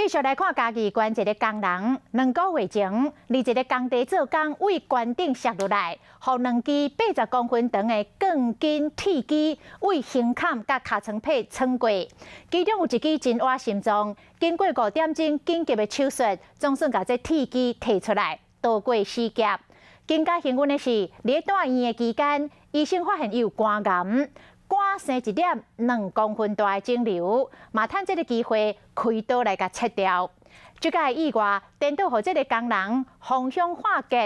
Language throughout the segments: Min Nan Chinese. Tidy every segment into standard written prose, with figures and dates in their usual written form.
繼續來看嘉義縣一個工人，2個月前，佇一個工地做工，對懸頂摔落來，予兩支80公分長的鋼筋鐵枝對胸坎佮尻川皮穿過，其中有一支真倚心臟，經過5點鐘緊急的手術，總算共這鐵枝提出來，逃過死劫。更加幸運的是，佇住院的期間，醫生發現伊有肝癌。肝生一粒2公分大的腫瘤，嘛趁這個機會開刀來共切掉。這個意外，顛倒予這個工人逢凶化吉，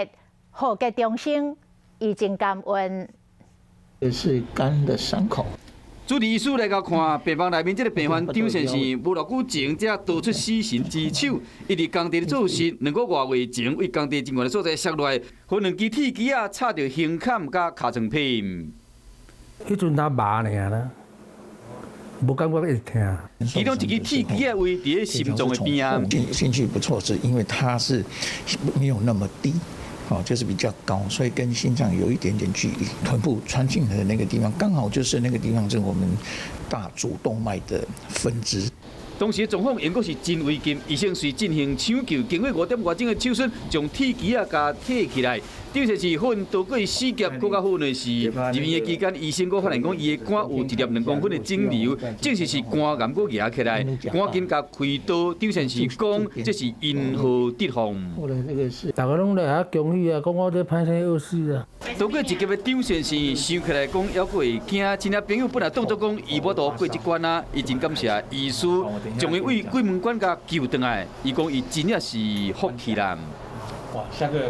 禍吉重生，伊真感恩。這是肝的傷口。主治醫師來共看，病房內面這个病患張先生，無偌久前才逃出死神之手，伊佇工地做事，2個外月前，對工地真懸的所在摔落來，予兩支鐵枝仔插著胸坎佮尻川皮。彼陣若麻爾啦，無感覺會疼。其中一支鐵枝仔位佇咧心臟的邊仔。進去不錯，是因為它是沒有那麼低，哦，就是比較高，所以跟心臟有一點點距離。臀部穿進來的那個地方，剛好就是那個地方，是我們大主動脈的分支。當時狀況應該是真危急，醫生隨進行搶救，經過5點外鐘的手術，將鐵枝仔共提起來。張先生好逃過死劫，閣較好的是，入院的期間，醫生閣發現講伊的肝有一粒2公分的腫瘤，證實是肝癌閣蜈起來，趕緊共開刀。張先生講，這是因禍得福。逐家攏來遐恭喜啊，講我這歹生惡死啊。逃過一劫的張先生想起來講，猶閣會驚。親戚朋友本來當作講伊無法度過這關啊，伊真感謝醫師將伊對鬼門關共救轉來。伊講伊真正是福氣啦。哇，下個。